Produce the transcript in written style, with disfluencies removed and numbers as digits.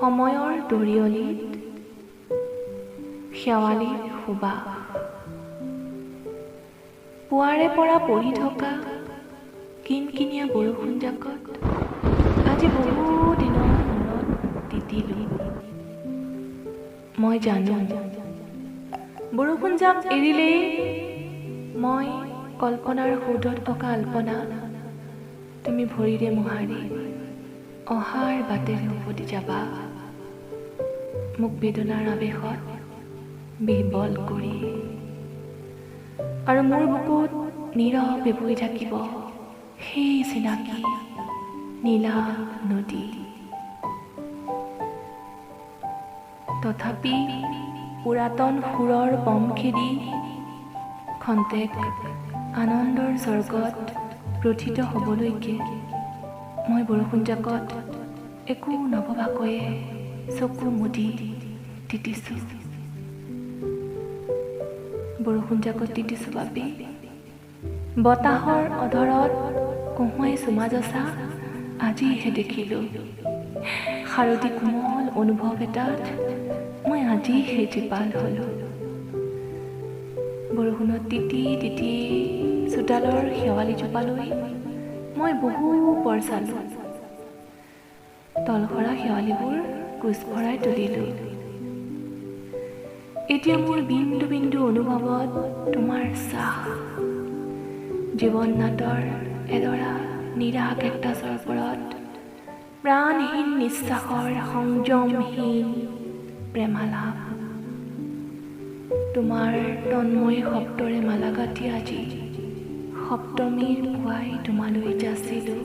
সময়ৰ দৰিয়লিত শেৱালিৰ সুবাস। পুৱাৰে পৰা পৰি থকা কিনকিনীয়া বৰষুণজাকত আজি বহু দিনৰ মূৰত তিতিলোঁ। মই জানো বৰষুণজাক এৰিলেই মই কল্পনাৰ সৌধত অঁকা আল্পনা তুমি ভৰিৰে মোহাৰি অহাৰ বাটেৰে উভতি যাবা, মোক বেদনাৰ আৱেশত বিহ্বল কৰি, আৰু মোৰ বুকুত নীৰৱে বৈ থাকিব সেই চিনাকি নীলা নদী। তথাপি পুৰাতন সুৰৰ পম খেদি খন্তেক আনন্দৰ স্বৰ্গত প্ৰথিত হ'বলৈকে মই বৰষুণজাকত একো নভবাকৈয়ে চকু মুদি তিতিছোঁ। বৰষুণজাকত তিতিছোঁ বাবে বতাহৰ অধৰত কহুঁৱাই চুমা যঁচা আজিহে দেখিলোঁ। শাৰদী কোমল অনুভৱ এটাত মই আজিহে জীপাল হ'লোঁ। বৰষুণত তিতি তিতি চোতালৰ শেৱালিজোপালৈ মই বহু পৰ চালোঁ। তলসৰা শেৱালিবোৰ কোচ ভৰাই তুলিলোঁ। এতিয়া মোৰ বিন্দু বিন্দু অনুভৱত তোমাৰ চাহ, জীৱন নাটৰ এডৰা নিৰাশ কেকটাছৰ ওপৰত প্ৰাণহীন নিশ্বাসৰ সংযমহীন প্ৰেমালাপ। তোমাৰ তন্ময় শব্দৰে মালা গাঁঠি আজি সপ্তমীৰ পুৱাই তোমালৈ যাচিলোঁ।